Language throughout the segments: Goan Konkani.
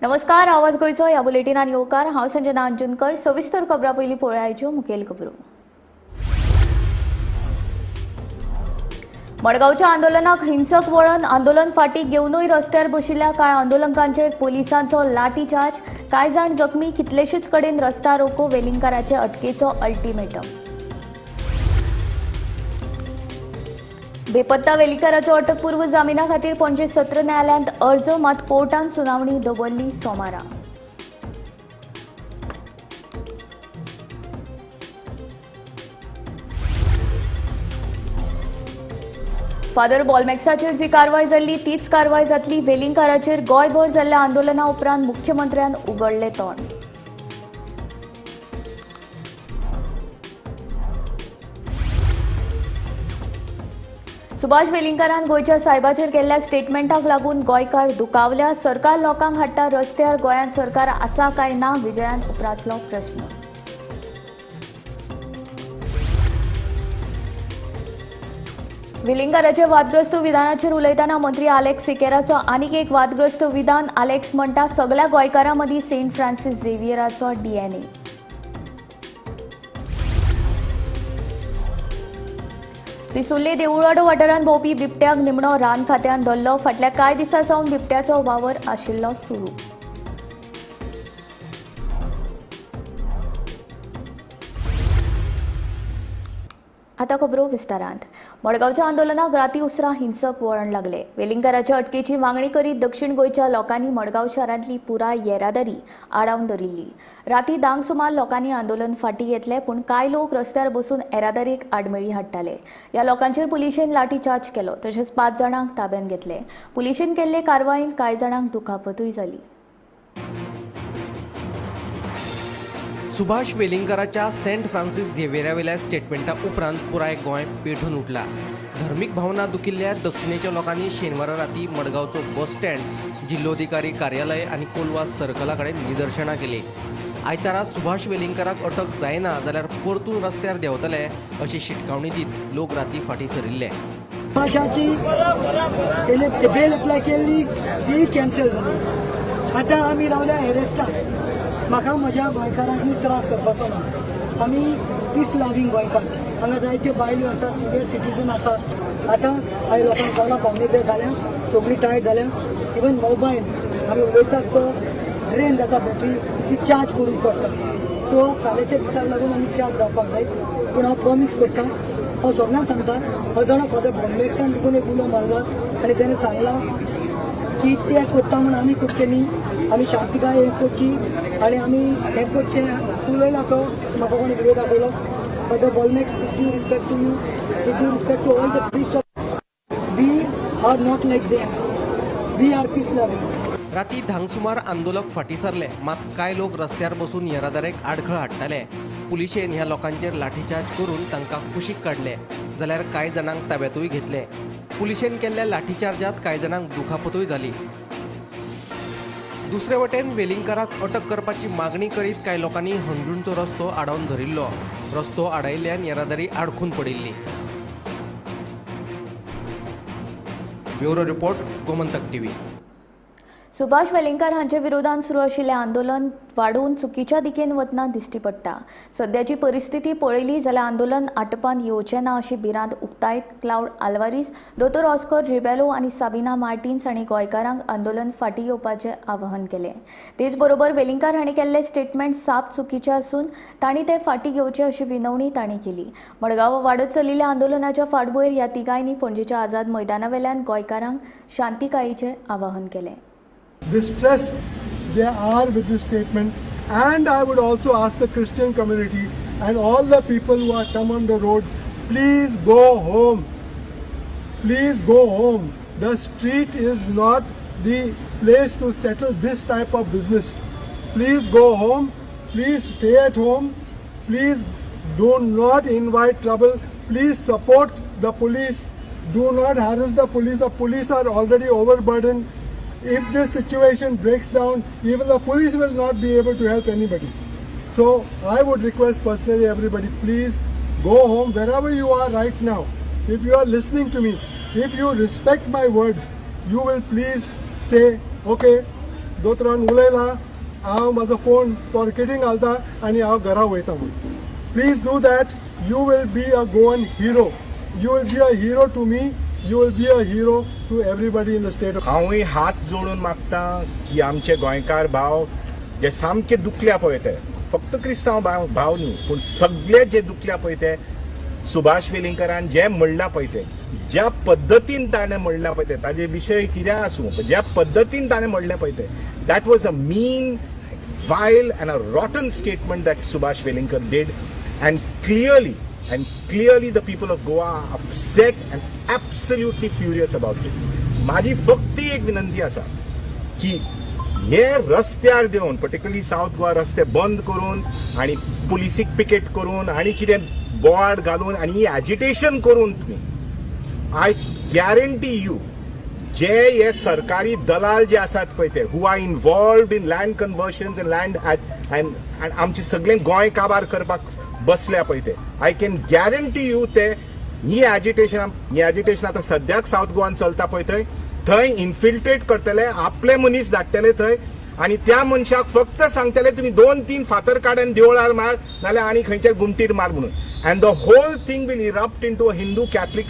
नमस्कार, आवाज गोंयचो ह्या बुलेटिनान येवकार. हांव संजना अंजुनकर. सविस्तर खबरां पयलीं पळोवया मुखेल खबरो. मडगांवच्या आंदोलनाक हिंसक वळण. आंदोलन फाटीं घेवनूय रस्त्यार बशिल्ल्या कांय आंदोलकांचेर पोलिसांचो लाठीचार्ज. कांय जाण जखमी. कितलेशीच कडेन रस्ता रोको. वेलिंगकाराचे अटकेचो अल्टिमेटम. बेपत्ता वेलिंगकाराचो अटकपूर्व जामिना खातीर पणजे सत्र न्यायालयांत अर्ज. मात कोर्टान सुनावणी दवरली सोमारा. फादर बॉलमॅक्साचेर जी कारवाय जाल्ली तीच कारवाय जातली. वेलिंगकाराचेर गोंयभर जाल्ल्या आंदोलना उपरांत मुख्यमंत्र्यान उगडलें तोंड. सुभाष वेलिंगकारान गोंयच्या सायबाचेर केल्ल्या स्टेटमेंटाक लागून गोंयकार दुखावल्या. सरकार लोकांक हाडटा रस्त्यार. गोंयांत सरकार आसा काय ना, विजयान उप्रासलो प्रश्न. वेलिंगकाराच्या वादग्रस्त विधानाचेर उलयतना मंत्री आलेक्स सिकेराचो आनीक एक वादग्रस्त विधान. आलेक्स म्हणटा, सगळ्या गोंयकारां मदीं सेंट फ्रांसीस झेवियराचो डीएनए. पिसुर्ले देऊळवाडो वाठारांत भोंवपी बिबट्याक निमणो रान खात्यान धरलो. फाटल्या कांय दिसां सावन बिबट्याचो वावर आशिल्लो सुरू. आतां खबरो विस्तारांत. मडगांवच्या आंदोलनाक राती उसरां हिंसक वळण लागले. वेलिंगकाराच्या अटकेची मागणी करीत दक्षिण गोंयच्या लोकांनी मडगांव शारांतली पुराय येरादारी आडावन धरिल्ली. राती 10 सुमार लोकांनी आंदोलन फाटीं घेतलें, पूण कांय लोक रस्त्यार बसून येरादारीक आडमेळी हाडटाले. ह्या लोकांचेर पुलिशेन लाठीचार्ज केलो. तशेंच 5 जाणांक ताब्यांत घेतले. पुलिशेन केल्ले कारवायेन कांय जाणांक दुखापतूय जाली. सुभाष वेलिंगकाराच्या सेंट फ्रांसीस झेवियरावेल्या स्टेटमेंटा उपरांत पुराय गोंय पेटून उठला. धर्मीक भावना दुखिल्ल्या दक्षिणेच्या लोकांनी शेनवारा राती मडगांवचो बस स्टँड, जिल्लोधिकारी कार्यालय आनी कोलवा सर्कला कडेन निदर्शनां केली. आयतारा सुभाष वेलिंगकाराक अटक जायना जाल्यार परतून रस्त्यार देंवतले अशी शिटकावणी दीत लोक राती फाटीं सरिल्ले. सुभाषाची बेल अप्लाय केल्ली ती कॅन्सल जाली. आतां आमी रावल्या एरेस्टाक. म्हाका म्हज्या गोंयकारांनी त्रास करपाचो ना. आमी पीस लव्हींग गोंयकार. हांगा जायत्यो बायल्यो आसा, सिनियर सिटीजन आसा. आतां आयज लोकांक जालां 1:45 जाल्या, सगळीं टायर्ड जाल्या. इवन मोबायल आमी उलयतात तो ड्रेन जाता बॅटरी, ती चार्ज करूंक पडटा. सो फाल्यांच्या दिसाक लागून आमी चार्ज जावपाक जाय. पूण हांव प्रॉमीस करता, हांव सगळ्यांक सांगता, हांव जाणा फादर बॉलमॅक्सान देखून एक उलो मारला आनी तेणें सांगलां की ते करता म्हूण आमी करचें न्ही, आमी शांतिकाय हें करची आनी आमी हें करचें. उलयला तो, म्हाका कोणी व्हिडियो दाखयलो. Father Bolmax, with due respect to you, with due respect to all the priest, we are not like them, we are peace loving. राती 10 सुमार आंदोलक फाटीं सरले, मात कांय लोक रस्त्यार बसून येरादारेक आडखळ हाडटाले. पुलिशेन ह्या लोकांचेर लाठीचार्ज करून तांकां कुशीक काडले, जाल्यार कांय जाणांक ताब्यांतूय घेतले. पुलिशेन केल्ल्या लाठीचार्जात कांय जाणांक दुखापतूय जाली. दुसरे वटेन वेलिंगकाराक अटक करपाची मागणी करीत कांय लोकांनी हणजूणचो रस्तो आडावन धरिल्लो. रस्तो आडायिल्ल्यान येरादारी आडखून पडिल्ली. Bureau report, Gomantak TV. Subhash Velingkar हांचे विरोधात सुरू आशिल्लें आंदोलन वाडोवन चुकीच्या दिकेन वतना दिश्टी पडटा. सद्याची परिस्थिती पळयली जाल्यार आंदोलन आटपांत येवचें ना अशी भिरांत उक्तायत क्लावड आल्वारीस, दोतोर ऑस्कर रिबेलो आनी साबिना मार्टिन्स हांणी गोंयकारांक आंदोलन फाटीं घेवपाचें आवाहन केलें. तेच बरोबर वेलिंगकार हांणी केल्ले स्टेटमेंट साप चुकीचें आसून तांणी ते फाटीं घेवचे अशी विनवणी तांणी केली. मडगांव वाडत चलिल्ल्या आंदोलनाच्या फाटभुंयेर ह्या तिगांयनी पणजेच्या आझाद मैदाना वेल्यान गोंयकारांक शांतिकायेचें आवाहन केलें. Distressed they are with this statement, and I would also ask the Christian community and all the people who are come on the roads, please go home. Please go home. The street is not the place to settle this type of business. Please go home. Please stay at home. Please do not invite trouble. Please support the police. Do not harass the police. The police are already overburdened. If this situation breaks down, even the police will not be able to help anybody. So I would request personally everybody, please go home wherever you are right now. If you are listening to me, if you respect my words, you will please say, okay, दोतोरान उलयला, हांव म्हाजो फोन पॉकेटीन घालता आनी हांव घरा वयता म्हूण. Please do that. You will be a Goan hero. You will be a hero to me. You will be a hero to everybody in the state. हांवूय हात जोडून मागता की आमचे गोंयकार भाव जे सामके दुखल्या पळय ते, फक्त क्रिस्तांव भाव न्ही पूण सगळे जे दुखल्या पळय ते सुभाष वेलिंगकरान जे म्हणलां पळय ते, ज्या पद्दतीन ताणें म्हणलां पळय ते, ताजे विशय कितें आसूं, ज्या पद्दतीन ताणें म्हणलें पळय ते, that was a mean, vile and a rotten statement that Subhash Velingkar did, and clearly the people of Goa are upset and absolutely furious about this. माझी फक्त एक विनंती आसा की हे रस्त्यार देवन, पर्टिक्युलरली सावथ गोवा रस्ते बंद करून आनी पुलिसीक पिकेट करून आनी कितें बोवाळ घालून आनी ही एजिटेशन करून तुमी, I guarantee you, जे हे सरकारी दलाल जे आसात पळय ते, who are involved in land conversions and land and आमचे सगळे गोंय काबार करपाक बसल्या पळय ते, I can guarantee you ते ही एजिटेशन आतां सद्याक सावथ गोवान चलता पळय थंय थंय इन्फिल्ट्रेट करतले, आपले मनीस धाडटले थंय आनी त्या मनशाक फक्त सांगतले तुमी 2-3 फातर काड आनी देवळार मार, नाल्यार आनी खंयच्या गुमटीर मार म्हणून. And the whole thing will erupt into a Hindu Catholic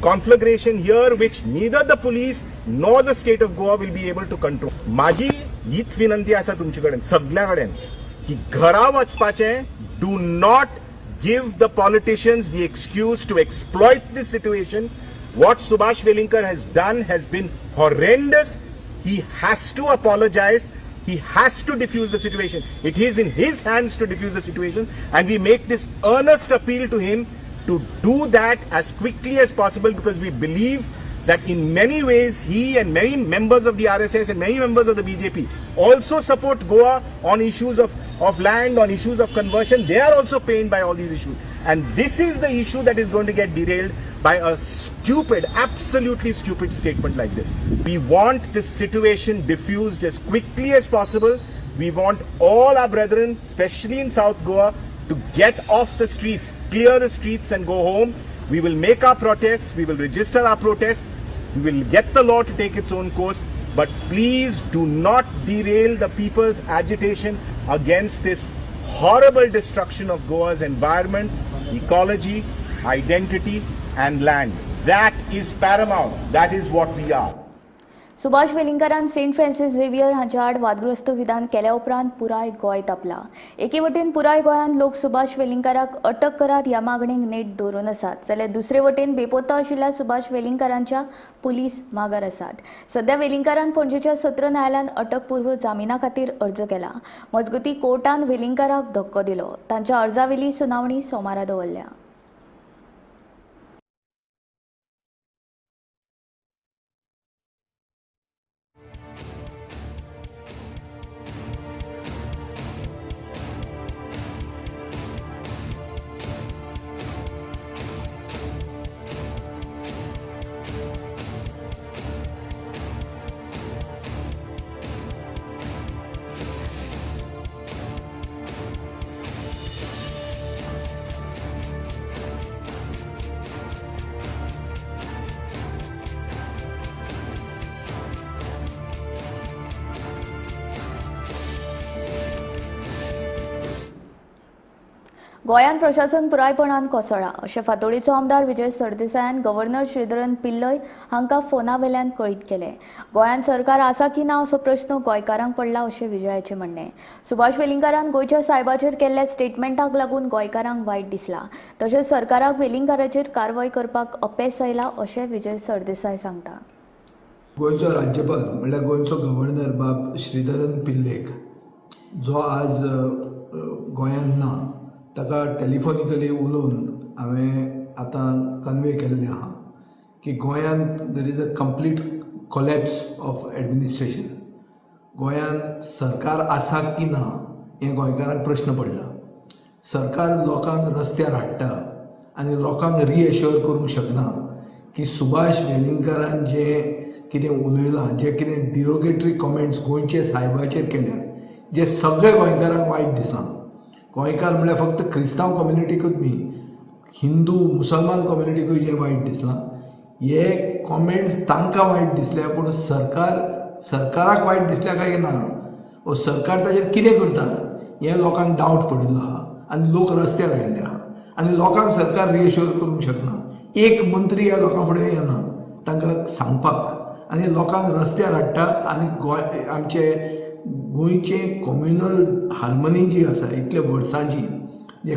conflagration here, which neither the police nor the state of Goa will be able to control. माझी हीच विनंती आसा तुमचे कडेन सगल्या कडेन की घरा वचपाचें, do not give the politicians the excuse to exploit this situation. What Subhash Velingkar has done has been horrendous. He has to apologise. He has to defuse the situation. It is in his hands to defuse the situation, and we make this earnest appeal to him to do that as quickly as possible, because we believe that in many ways he and many members of the RSS and many members of the BJP also support Goa on issues of land, on issues of conversion. They are also pained by all these issues. And this is the issue that is going to get derailed by a stupid, absolutely stupid statement like this. We want this situation diffused as quickly as possible. We want all our brethren, especially in South Goa, to get off the streets, clear the streets and go home. We will make our protests, we will register our protests, we will get the law to take its own course, but please do not derail the people's agitation against this horrible destruction of Goa's environment, ecology, identity and land. That is paramount. That is what we are. Subhash वेलिंगकारान Saint Francis Xavier हांच्या आड वादग्रस्त विधान केल्या उपरांत पुराय गोंय तापला. एके वटेन पुराय गोंयांत लोक सुभाष वेलिंगकाराक अटक करात ह्या मागणेक नेट धरून आसात, जाल्यार दुसरे वटेन बेपोत्ता आशिल्ल्या सुभाष वेलिंगकारांच्या पुलीस मागार आसात. सध्या वेलिंगकारान पणजेच्या सत्र न्यायालयान अटकपूर्व जामिना खातीर अर्ज केला. मजगती कोर्टान वेलिंगकाराक धक्को दिलो. तांच्या अर्जावेली सुनावणी सोमारा दवरल्या. गोंयांत प्रशासन पुरायपणान कोसळ्ळां अशें फातोडेचो आमदार विजय सरदेसायान गव्हर्नर श्रीधरन पिल्लय हांकां फोना वेल्यान कळीत केलें. गोंयांत सरकार आसा की ना असो प्रश्न गोंयकारांक पडला अशें विजयाचें म्हणणें. सुभाष वेलिंगकारान गोंयच्या सायबाचेर केल्ल्या स्टेटमेंटाक लागून गोंयकारांक वायट दिसलां, तशेंच सरकाराक वेलिंगकाराचेर कारवाय करपाक अपेस आयला अशें विजय सरदेसाय सांगता. गोंयचो राज्यपाल म्हणल्यार गोंयचो गव्हर्नर बाब श्रीधरन पिल्लेक जो आज गोंयांत ना, ताका टेलिफोनिकली उलोवन हांवें आतां कन्वे केल्लें आहा की गोंयांत there is a complete collapse of administration. गोंयांत सरकार आसा की ना हें गोंयकारांक प्रश्न पडला. सरकार लोकांक रस्त्यार हाडटा आनी लोकांक रिएश्योर करूंक शकना की सुभाष वेलिंगकारान जें कितें उलयलां, जे कितें डिरोगेटरी कॉमेंट्स गोंयचे सायबाचेर केल्यात, जे सगळे गोंयकारांक वायट दिसलां. गोंयकार म्हणल्यार फक्त क्रिस्तांव कम्युनिटीकूच न्ही, हिंदू मुसलमान कम्युनिटीकूय जें वायट दिसलां, हे कॉमेंट्स तांकां वायट दिसले, पूण सरकार सरकाराक वायट दिसल्या काय ना, वो सरकार ताजेर कितें करता हें लोकांक डावट पडिल्लो आहा आनी लोक रस्त्यार आयिल्ले आहा आनी लोकांक सरकार रिएश्योर करूंक शकना. एक मंत्री ह्या लोकां फुडें येना तांकां सांगपाक आनी लोकांक रस्त्यार हाडटा आनी गोंय आमचे गोंयचें कॉम्युनल हार्मनी जी आसा इतल्या वर्सांची, जे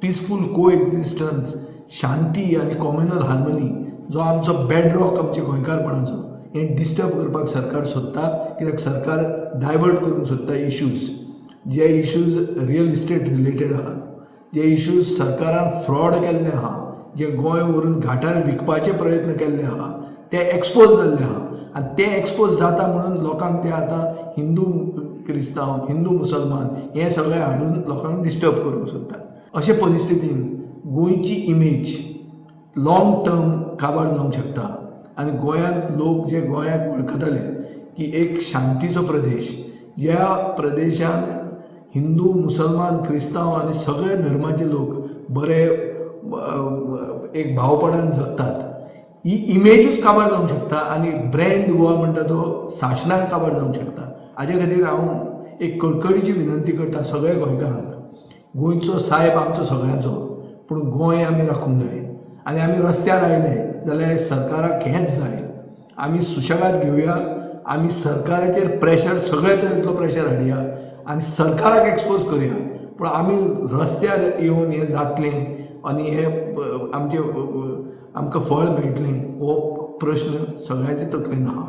पिसफूल को एक्झिस्टन्स, शांती आनी कॉम्युनल हार्मनी जो आमचो बेडरॉक आमच्या गोंयकारपणाचो, हें डिस्टर्ब करपाक सरकार सोदता. कित्याक सरकार डायवर्ट करूंक सोदता इश्यूज, जे इश्यूज रियल इस्टेट रिलेटेड आहात, जे इश्यूज सरकारान फ्रॉड केल्ले आहा, जे गोंय व्हरून घाटार विकपाचे प्रयत्न केल्ले आहा, ते एक्सपोज जाल्ले आहा आनी ते एक्सपोज जाता म्हणून लोकांक ते आतां हिंदू क्रिस्तांव, हिंदू मुसलमान हें सगळें हाडून लोकांक डिस्टर्ब करूंक सोदतात. अशे परिस्थितीन गोंयची इमेज लाँग टर्म काबार जावंक शकता आनी गोंयांत लोक जे गोंयाक वळखताले की एक शांतीचो प्रदेश, ज्या प्रदेशांत हिंदू मुसलमान क्रिस्तांव आनी सगळे धर्माचे लोक बरे एक भावपणान जगतात, ही इमेजूच काबार जावंक शकता आनी ब्रँड गोवा म्हणटा तो सासणाक काबार जावंक शकता. हाजे खातीर हांव एक कळकळीची विनंती करता सगळ्या गोंयकारांक, गोंयचो सायब आमचो सगळ्यांचो, पूण गोंय आमी राखूंक जाय आनी आमी रस्त्यार आयले जाल्यार सरकाराक हेंच जाय. आमी सुशेगाद घेवया, आमी सरकाराचेर प्रेशर सगळे तरेंतलो प्रेशर हाडया आनी सरकाराक एक्सपोज करुया, पूण आमी रस्त्यार येवन हें जातलें आनी हें आमचें आमकां फळ मेळटलें हो प्रश्न सगळ्यांचे तकलेन आहा.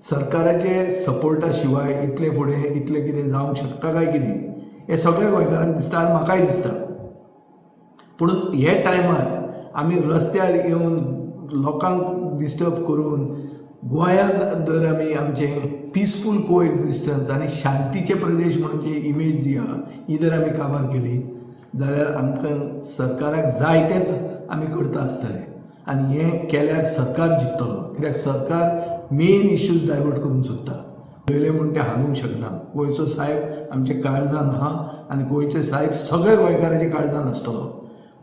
सरकाराचे सपोर्टा शिवाय इतलें फुडें इतलें कितें जावंक शकता काय कितें हें सगळ्या गोंयकारांक दिसता आनी म्हाकाय दिसता. पूण हे टायमार आमी रस्त्यार येवन लोकांक डिस्टर्ब करून गोंयांत जर आमी आमचें पिसफूल को एक्झिस्टन्स आनी शांतीचे प्रदेश म्हणून जी इमेज जी आहा ही जर आमी काबार केली जाल्यार आमकां सरकाराक जाय तेंच आमी करता आसतले आनी हें केल्यार सरकार जिखतलो. कित्याक सरकार मेन इश्यूज डायवर्ट करूंक सोदता. पयलें म्हूण तें हालूंक शकना. गोंयचो सायब आमच्या काळजान आहा आनी गोंयचे सायब सगळे गोंयकाराच्या काळजान आसतलो.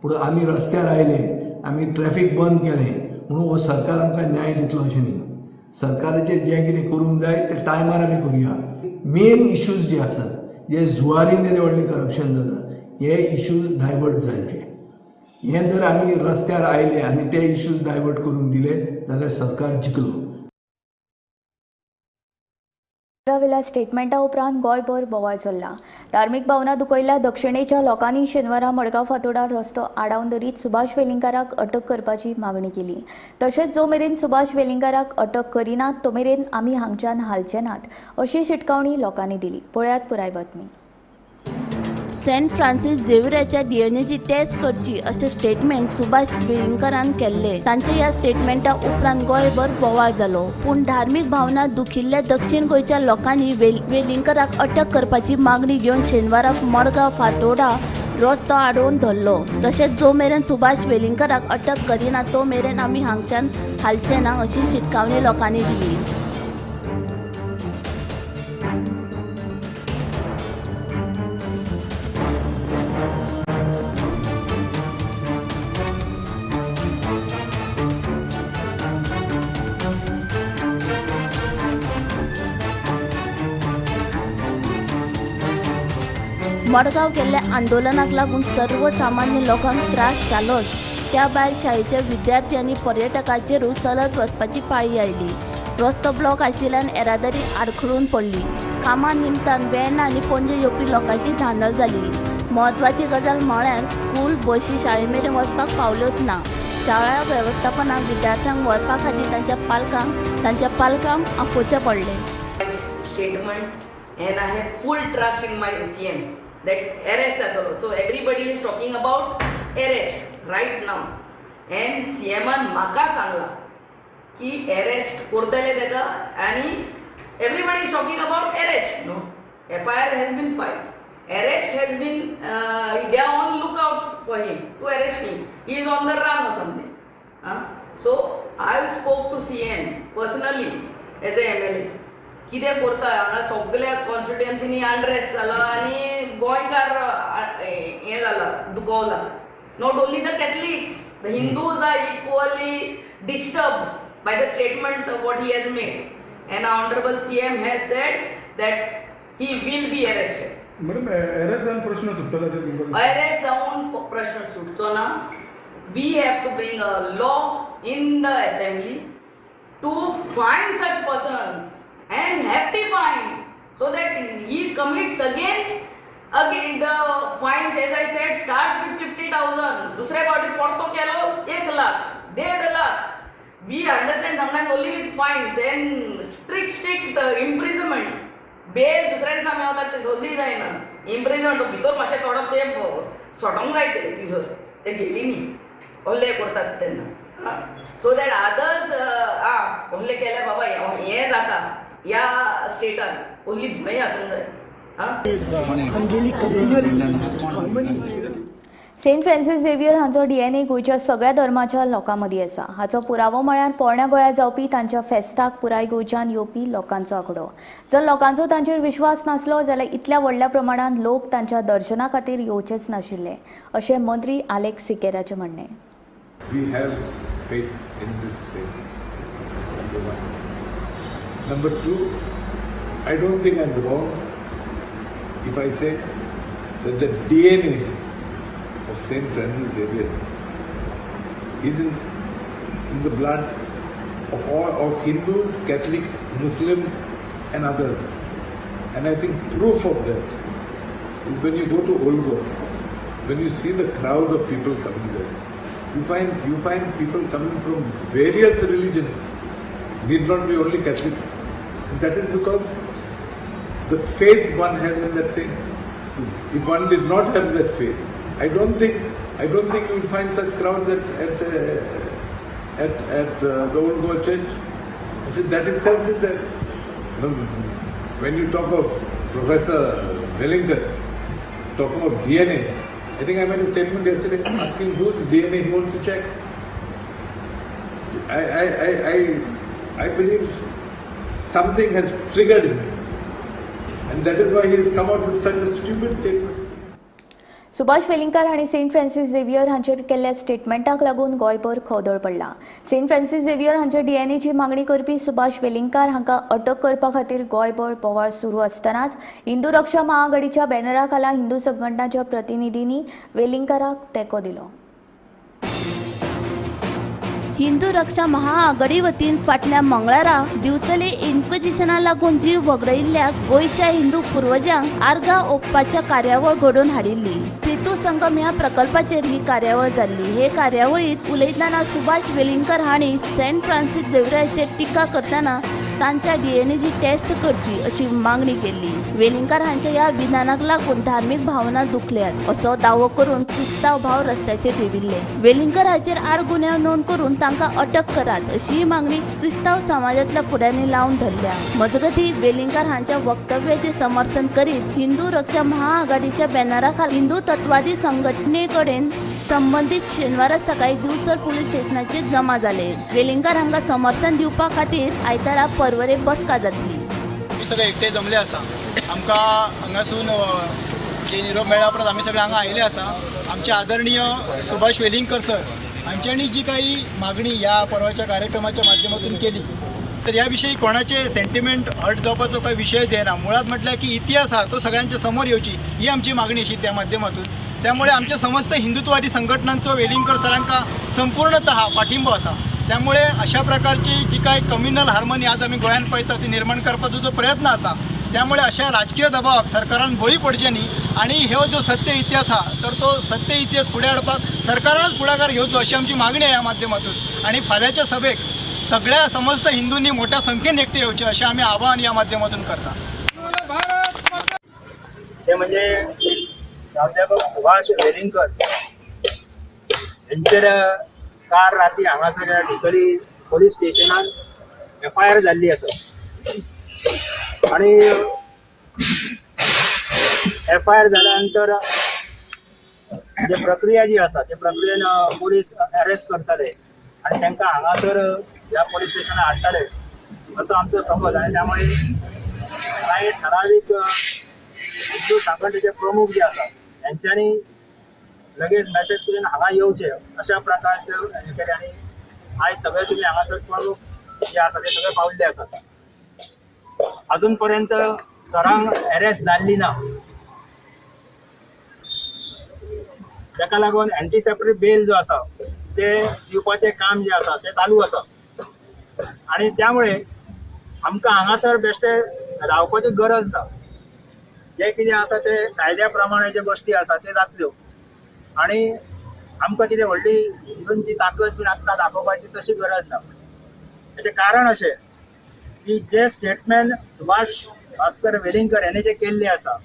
पूण आमी रस्त्यार आयले, आमी ट्रॅफीक बंद केलें म्हणून हो सरकार आमकां न्याय दितलो अशें न्ही. सरकाराचेर जें कितें करूंक जाय तें टायमार आमी करुया. मेन इश्यूज जे आसात, जे जुवारीन येदें व्हडलें करप्शन जाता, हे इश्यूज डायवर्ट जावचे. हें जर आमी रस्त्यार आयले आनी ते इश्यूज डायवर्ट करूंक दिले जाल्यार सरकार जिखलो. वेल्या स्टेटमेंटा उपरांत गोंयभर बोवाळ चल्ला. धार्मीक भावना दुखयल्ल्या दक्षिणेच्या लोकांनी शेनवारा मडगांव फातोडार रस्तो आडावन धरीत सुभाष वेलिंगकाराक अटक करपाची मागणी केली. तशेंच जो मेरेन सुभाष वेलिंगकाराक अटक करिनात तो मेरेन आमी हांगच्यान हालचे नात अशी शिटकावणी लोकांनी दिली. पळयात पुराय बातमी. सेंट फ्रांसीस झेवियराच्या डीएनएची टेस्ट करची अशें स्टेटमेंट सुभाष वेलिंगकारान केल्लें. तांच्या ह्या स्टेटमेंटा उपरांत गोंयभर बोवाळ जालो. पूण धार्मीक भावना दुखिल्ल्या दक्षिण गोंयच्या लोकांनी वेलिंगकाराक अटक करपाची मागणी घेवन शेनवारा मडगांव फातोडा रस्तो आडोवन धरलो. तशेंच जो मेरेन सुभाष वेलिंगकाराक अटक करिना तो मेरेन आमी हांगच्यान हालचे ना अशी शिटकावणी लोकांनी दिली. मडगांव केल्ल्या आंदोलनाक लागून सर्वसामान्य लोकांक त्रास जालोच, त्या भायर शाळेच्या विद्यार्थी आनी पर्यटकांचेरूय चलत वचपाची पाळी आयली. रस्तो ब्लॉक आशिल्ल्यान येरादारी आडखळून पडली. कामा निमतान वेर्णा आनी पणजे येवपी लोकांची धांदळ जाली. म्हत्वाची गजाल म्हळ्यार स्कूल बशी शाळे मेरेन वचपाक पावल्योच ना. शाळा वेवस्थापनाक विद्यार्थ्यांक व्हरपा खातीर तांच्या पालकांक आफोवचें पडलें. Statement and I have full trust in my CM that arrest जातलो. So everybody is talking about arrest right now and सीएमान म्हाका सांगला की अरेस्ट करतले तेका आनी everybody is talking about arrest. No, FIR has been filed, arrest has been, they are on look out for him to arrest him, he is on the run or something. So I spoke to CM personally as a MLA. कितें करता हांगा सगल्या कॉन्स्टिट्युएन्सीनी अनरेस्ट जाला आनी गोंयकार हें जाला, दुखवला. Not only the Catholics, the Hindus are equally disturbed by the statement what he has made. And honourable CM has said that he will be arrested. Madam, arrest जावन प्रश्न सुट्टलो अशें तुमकां? अरेस्ट जावन प्रश्न सुटचो ना. We have to bring a law in the assembly to fine such persons and hefty fine so that he commits again. Again the fines, as I said, start with 50,000. दुसरे फावटी परतो केलो 1 lakh, 1.5 lakh. We understand sometimes only with fines and strict imprisonment. Bail दुसऱ्या दिसा मेवता ते धोली जायना. इम्प्रिजमेंट भितर मातशें थोडो तेंप सोडोंक जाय ते थंयसर ते जेलींनी हल्ले करतात तेन्ना, सो that others हल्ले केल्यार बाबा हें जाता ह्या स्टेटान, ओन्ली भंय आसूंक जाय. आमगेली communal harmony. Saint Francis Xavier हांचो DNA गोंयच्या सगळ्या धर्माच्या लोकां मदीं आसा. हाचो पुरावो म्हळ्यार पोरण्या गोंयांत जावपी तांच्या फेस्ताक पुराय गोंयच्यान येवपी लोकांचो आंकडो. जर लोकांचो तांचेर विश्वास नासलो जाल्यार इतल्या व्हडल्या प्रमाणांत लोक तांच्या दर्शना खातीर येवचेच नाशिल्ले अशें मंत्री आलेक्स सिकेराचें म्हणणें. We have faith in this saint, number one. Number two, I don't think I'm wrong if I say that the DNA of Saint Francis Xavier is in the blood of all of Hindus, Catholics, Muslims and others. And I think proof of that is when you go to Old Goa, when you see the crowd of people coming there, you find people coming from various religions, need not be only Catholics. And that is because the faith one has in that saint. If one did not have that faith, I don't think you will find such crowds at the Old Goa Church. I said that itself is there. When you talk of Professor Velingkar, talking of DNA, I think I made a statement yesterday asking whose DNA he wants to check. I believe something has triggered him, and that is why he has come out with such a stupid statement. Subhash Velingkar हांणी सेंट फ्रांसीस झेवियर हांचेर केल्ल्या स्टेटमेंटाक लागून गोंयभर खवदळ पडला. सेंट फ्रांसीस झेवियर हांच्या डीएनएची मागणी करपी सुभाष वेलिंगकार हांकां अटक करपा खातीर गोंयभर बोवाळ सुरू आसतनाच हिंदू रक्षा महाआघाडीच्या बॅनरा खाला हिंदू संघटनाच्या प्रतिनिधींनी वेलिंगकाराक तेंको दिलो. हिंदू रक्षा महाआघाडी वतीन फाटल्या मंगळारा दिवचले इन्क्विजिशना लागून जीव वगडायिल्ल्या गोंयच्या हिंदू पुर्वजांक आर्गां ओंपपाच्या कार्यावळ घडोवन हाडिल्ली. सेतू संगम ह्या प्रकल्पाचेर ही कार्यावळ जाल्ली. हे कार्यावळींत उलयतना सुभाष वेलिंगकर हांणी सेंट फ्रांसीस झेवियराचेर टिका करतना तांच्या डीएनएची टेस्ट करची अशी मागणी केल्ली. वेलिंगकर हांच्या ह्या विधानाक लागून धार्मीक भावना दुखल्यात असो दावो करून क्रिस्तांव भाव रस्त्याचेर देंविल्ले. वेलिंगकर हाचेर आड गुन्यांव नोंद करून तांकां अटक करात अशीय मागणी क्रिस्तांव समाजांतल्या फुडाऱ्यांनी लावन धरल्या. मजगतीं वेलिंगकर हांच्या वक्तव्याचें समर्थन करीत हिंदू रक्षा महाआघाडीच्या बॅनरा खाला हिंदू तत्वादी संघटने कडेन संबंदीत शेनवारा सकाळी दिवचल पुलीस स्टेशनाचेर जमा जाले. वेलिंगकर हांकां समर्थन दिवपा खातीर आयतारा पर्वरे बसका जातली. आमी सगळे एकटे जमले आसा. आमकां हांगासून जे निरोप मेळ्ळा उपरांत आमी सगळे हांगा आयिल्ले आसा. आमचे आदरणीय सुभाष वेलिंगकर सर हांच्यांनी जी काही मागणी ह्या परवाच्या कार्यक्रमाच्या माध्यमातून केली, तर ह्या विषयी कोणाचे सेंटिमेंट हर्ट जावपाचो काही विषय येना. मुळात म्हटल्यार की इतिहास आहा तो सगळ्यांच्या समोर येवची ही आमची मागणी अशी त्या माध्यमातून. त्यामुळे आमच्या समस्त हिंदुत्ववादी संघटनांचो वेलिंगकर सरांका संपूर्णतः पाठिंबो आसा. त्यामुळे अशा प्रकारची जी काय कम्युनल हार्मनी आज आमी गोंयांत पळयता ती निर्माण करपाचो जो प्रयत्न आसा, त्यामुळे अशा राजकीय दबावाक सरकारान बळी पडचें न्ही आनी हो जो सत्य इतिहास आहा तर तो सत्य इतिहास फुडें हाडपाक सरकारानच फुडाकार घेवचो अशी आमची मागणी ह्या माध्यमातून. आनी फाल्यांच्या सभेक सगळ्या समस्त हिंदूंनी मोठ्या संख्येन एकटे येवचे अशें आमी आवाहन ह्या माध्यमातून करता. ते म्हणजे प्राध्यापक सुभाष वेलिंगकर यांचेर काल राती हांगासर दिवचली पोलीस स्टेशनान एफआयआर जाल्ली आसा आनी एफआयआर जाल्या नंतर जे प्रक्रिया जी आसा ते प्रक्रियेन पोलीस अरेस्ट करतले आनी तांकां हांगासर ह्या पोलीस स्टेशनार हाडटले असो आमचो समज. आनी त्यामुळे कांय ठरावीक हिंदू संघटनेचे प्रमुख जे आसा त्यांच्यानी लगेच मेसेज करून हांगा येवचे अशा प्रकारचे हे केले आनी आयज सगळे तुमी हांगासर प्रमुख जे आसा ते सगळे पावल्ले आसात. अजून पर्यंत सरांक अरेस्ट जाल्ली ना. ताका लागून एंटीसेप्टरी बेल जो आसा ते दिवपाचें काम जें आसा तें चालू आसा आनी त्यामुळे आमकां हांगासर बेश्टे रावपाची गरज ना. जें कितें आसा तें कायद्या प्रमाणे ज्यो गोश्टी आसा त्यो जातल्यो आनी आमकां कितें व्हडली हिंदूंची ताकद बीन आतां दाखोवपाची तशी गरज ना. हेचें कारण अशें की जे स्टेटमेंट सुभाष भास्कर वेलिंगकर हेणें जें केल्लें आसा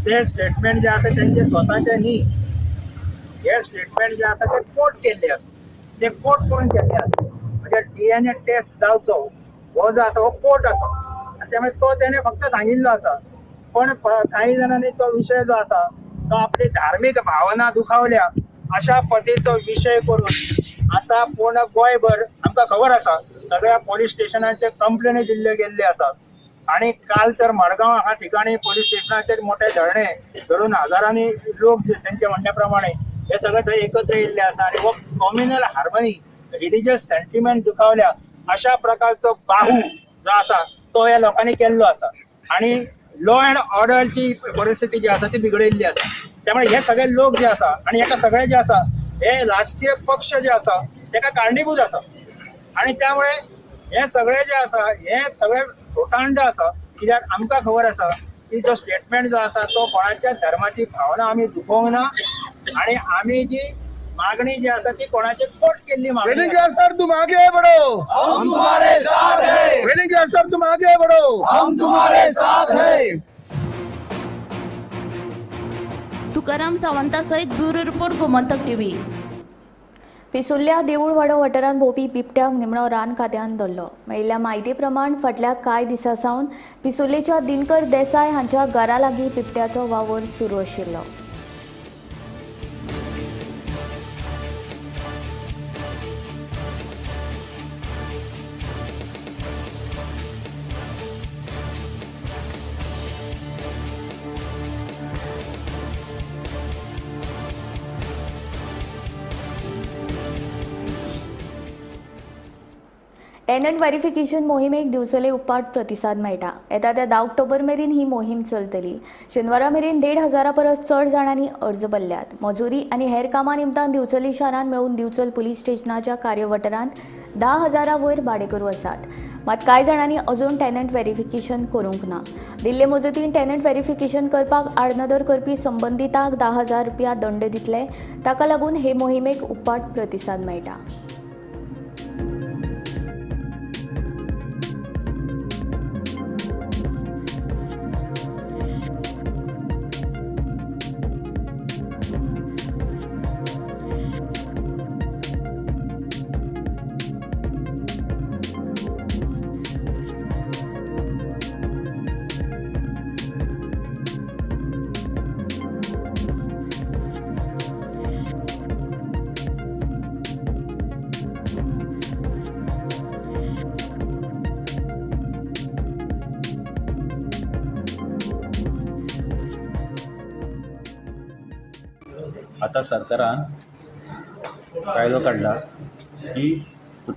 तें स्टेटमेंट जें आसा तेंचें स्वताचें न्ही. हे स्टेटमेंट जे आसा ते कोर्ट केल्ले आसा, ते कोर्ट करून केल्ले आसा. म्हणजे DNA test जावचो हो जो आसा हो कोर्ट आसा आनी त्यामुळे तो तेणें फक्त सांगिल्लो आसा. पण काही जाणांनी तो विशय जो आसा तो आपली धार्मीक भावना दुखावल्या अशा पद्धतीचो विशय करून आतां पूर्ण गोंयभर आमकां खबर आसा सगळ्या पोलीस स्टेशनाचेर कंप्लेनी दिल्ल्यो गेल्ल्यो आसात आनी काल तर मडगांव ह्या ठिकाणी पोलीस स्टेशनाचेर मोठे धरणे धरून हजारांनी लोक तेंच्या म्हणण्या प्रमाणे हे सगळे थंय एकत्र येयल्ले आसा आनी हो कॉम्युनल हार्मनी रिलिजियस सेंटिमेंट दुखावल्या अशा प्रकारचो बाहू जो आसा तो ह्या लोकांनी केल्लो आसा आनी लॉ अँड ऑर्डरची परिस्थिती जी आसा ती बिगडिल्ली आसा. त्यामुळे हे सगळे लोक जे आसा आनी हेका सगळे जे आसा हे राजकीय पक्ष जे आसा तेका कारणीभूत आसा आनी त्यामुळे हे सगळे जे आसा हे सगळे घोटांड आसा. कित्याक आमकां खबर आसा की जो स्टेटमेंट जो आसा तो कोणाच्या धर्माची भावना आमी दुखोवंक ना आनी आमी जी मागणी जी आसा ती कोणाची कोट केल्ली मागणी. वेलिंगकर सर तुम आगे बढ़ो, हम तुम्हारे साथ हैं. वेलिंगकर सर तुम आगे बढ़ो, हम तुम्हारे साथ हैं. तुकाराम सावंता सहित ब्युरो रिपोर्ट, गोमंतक टीव्ही. पिसुर्ल्या देऊळवाडो वाठारांत भोंवपी बिबट्याक निमणो रान खात्यान धरलो. मेळिल्ल्या म्हायती प्रमाण फाटल्या कांय दिसां सावन पिसुर्लेच्या दिनकर देसाय हांच्या घरा लागीं बिबट्याचो वावर सुरू आशिल्लो. टेनंट व्हेरिफिकेशन मोहिमेक दिवचले उपाट प्रतिसाद मेळटा. येता त्या 10 ऑक्टोबर मेरेन ही मोहीम चलतली. शेनवारा मेरेन 1,500 परस चड जाणांनी अर्ज भरल्यात. मजुरी आनी हेर कामां निमतान दिवचले शारांत मेळून दिवचल पुलीस स्टेशनाच्या कार्यवठारांत 10,000 वयर भाडेकरू आसात. मात कांय जाणांनी अजून टेनंट व्हेरिफिकेशन करूंक ना. दिल्ले मुजतीन टेनंट व्हेरिफिकेशन करपाक आडनदर करपी संबंदितांक 10,000 रुपया दंड दितले. ताका लागून हे मोहिमेक उपाट प्रतिसाद मेळटा. आतां सरकारान कायदो काडला की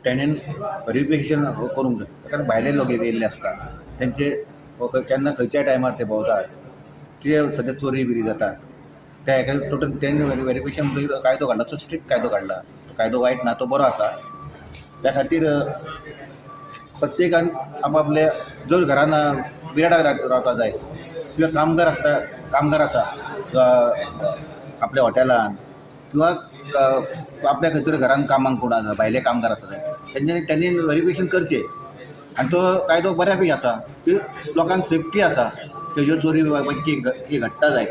टेनंट व्हेरिफिकेशन करूंक जाय. कारण भायले लोक येयल्ले आसता तेंचे केन्ना खंयच्या टायमार ते भोंवतात, ते सद्या चोरी बिरी जातात. त्या हेका टोटल टेनंट व्हेरिफिकेशन कायदो काडला, तो स्ट्रिक्ट कायदो काडला. तो कायदो वायट ना, तो बरो आसा. त्या खातीर प्रत्येकान आपआपले जर घरान बिराडाक रावता जाय किंवा कामगार आसता, कामगार आसा आपल्या हॉटेलान किंवा आपल्या खंय तरी घरान कामांक कोण आसा, भायले कामगार आसा तेंच्यांनी तेणी व्हेरिफिकेशन करचें. आनी तो कायदो बऱ्या पैकी आसा की लोकांक सेफ्टी आसा. ह्यो चोरी कितें घडटा जाय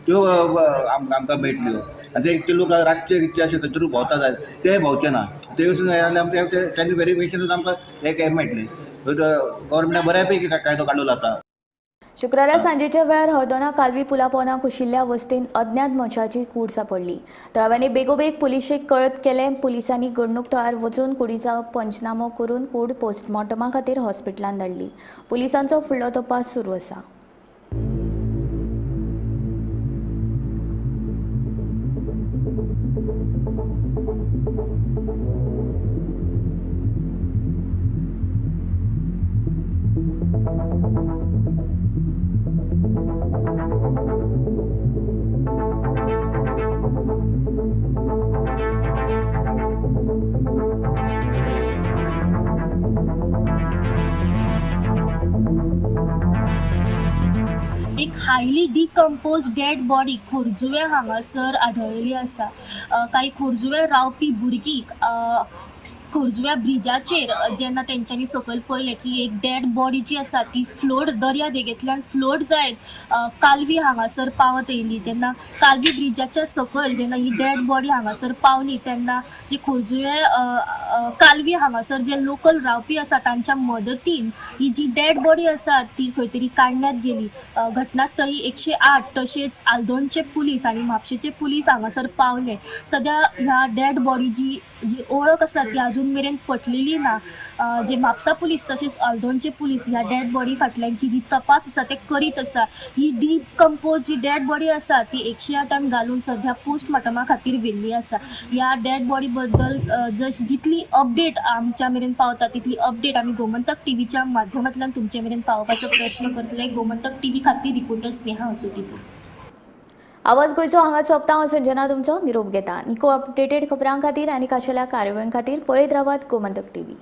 त्यो आमकां मेळटल्यो. आनी ते लोक रातचे रितचे अशें खंय तरी भोंवता जाय ते भोंवचे ना. ते वचून जाल्यार तेणी व्हेरिफिकेशन आमकां हें मेळटलें. गव्हर्मेंटान बऱ्या पैकी कायदो काडलेलो आसा. शुक्रारा सांजेच्या वेळार हळदोना कालवी पुलापोना कुशिल्ल्या वस्तीन अज्ञात मनशाची कूड सापडली. थळाव्यांनी बेगोबेग पुलिशेक कळत केलें. पुलिसांनी घडणूक थळार वचून कुडीचो पंचनामो करून कूड पोस्टमॉर्टमा खातीर हॉस्पिटलांत धाडली. पुलिसांचो फुडलो तपास सुरू आसा. हायली डिकम्पोज डेड बॉडी खोर्जुव्या हांगासर आढळलेली आसा. काही खोर्जुव्या रावपी भुरगीं खोर्जुव्या ब्रिजाचेर जेन्ना तेंच्यांनी सकयल पळयलें की एक डेड बॉडी जी आसा ती फ्लोट दर्या देगेंतल्यान फ्लोट जायत कालवी हांगासर पावत येयली. जेन्ना कालवी ब्रिजाच्या सकयल जेन्ना ही डेड बॉडी हांगासर पावली तेन्ना जे खोर्जुवे कालवी हांगासर जे लोकल रावपी आसा तांच्या मदतीन ही जी डेड बॉडी आसा ती खंय तरी काडण्यात गेली. घटनास्थळी 108 तशेंच आल्दोनचे पुलीस आनी म्हापशेचे पुलीस हांगासर पावले. सद्या ह्या डेड बॉडीची जी ओळख आसा ती अजून मेरेन पटलेली ना. जे म्हापसा पुलीस तशेंच आल्दोनचे पुलीस ह्या डेड बॉडी फाटल्यानची जी तपास आसा ते करीत आसा. ही डिकम्पोज जी डेड बॉडी आसा ती 108 घालून सध्या पोस्टमार्टमा खातीर व्हेल्ली आसा. ह्या डेड बॉडी बद्दल जितली अपडेट आमच्या मेरेन पावता तितली अपडेट आमी गोमंतक टीव्हीच्या माध्यमांतल्यान तुमचे मेरेन पावोवपाचो प्रयत्न करतले. गोमंतक टीव्ही खातीर रिपोर्टर स्नेहा असोटी. आवाज गोंयचो हांगा सोंपता. हांव संजना तुमचो निरोप घेता. निको अपडेटेड खबरां खातीर आनी खाशेल्या कार्यावळीं खातीर पळयत रावात गोमंतक टीव्ही.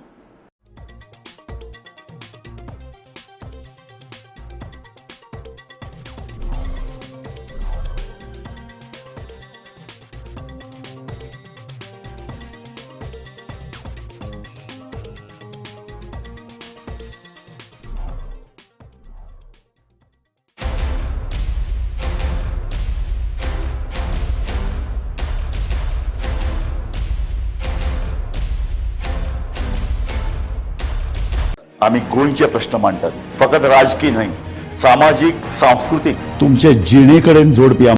आमी गोंयचे प्रश्न मांडटात, फकत राजकीय न्हय, सामाजीक, सांस्कृतीक, तुमचे जिणे कडेन जोडपी.